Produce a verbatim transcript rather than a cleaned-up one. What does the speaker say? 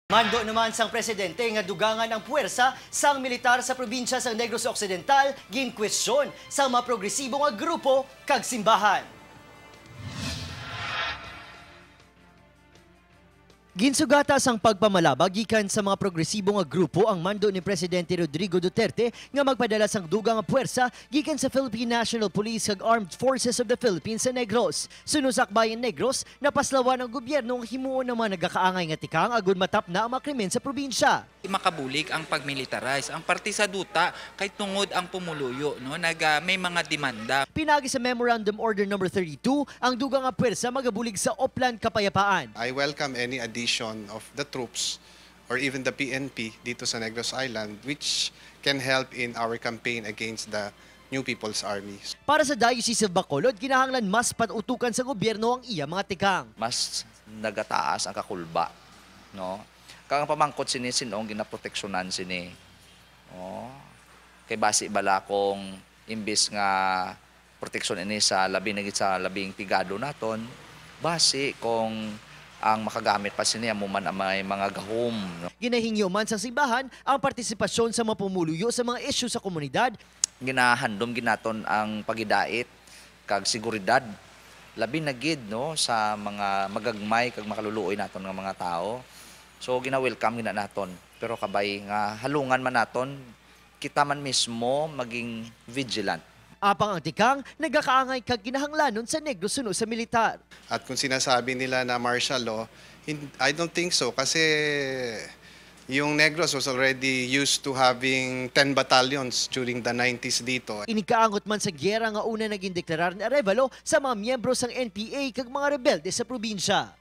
Mando naman sang presidente nga dugangan ang puwersa sang militar sa probinsya sang Negros Occidental, ginkwestiyon sang mga progresibo nga grupo kag simbahan. Ginsugata sang pagpamalaba gikan sa mga progresibo nga grupo ang mando ni Presidente Rodrigo Duterte nga magpadala sang dugang nga puwersa gikan sa Philippine National Police kag Armed Forces of the Philippines sa Negros. Suno sa Akbayan Negros, napaslawan ang gobyerno nga himuon ang mga nagakaangay nga tikang agud matapna ang mga krimen sa probinsya. Makabulig ang pag-militarize. Ang parte sa duta kay tungod ang pumuluyo, no, nag, ah, may mga demanda. Pinagi sa Memorandum Order Number thirty-two, ang dugang nga pwersa magabulig sa Oplan Kapayapaan. I welcome any addition of the troops or even the P N P dito sa Negros Island, which can help in our campaign against the New People's Army. Para sa Diocese of Bacolod, kinahanglan mas patutukan sa gobyerno ang iya mga tikang. Mas nagataas ang kakulba, no? Kag ang pamangkot sini, sin-ong ginaproteksyonan sini? Oh. Kay basi bala kung imbis nga proteksyon ini sa labi na gid sa labing pigado naton, basi kung ang makagamit pa sini amo man ang may mga gahom, no? Ginahingyo man sa simbahan ang partisipasyon sa mga pumuluyo sa mga isyu sa komunidad. Ginahandom gid naton ang paghidait kag seguridad, labi na gid, no, sa mga magagmay kag makaluluoy naton nga mga tawo. So, gina-welcome gid na naton. Pero kabay nga halungan man naton, kita man mismo maging vigilant. Apang ang tikang nagakaangay kag kinahanglanon sa Negros suno sa militar. At kung sinasabi nila na martial law, hin-, I don't think so, kasi yung Negros was already used to having ten battalions during the nineties dito. Ini kaangot man sa giyera nga una naging deklarar ni Arevalo sa mga miyembro sang N P A kag mga rebelde sa probinsya.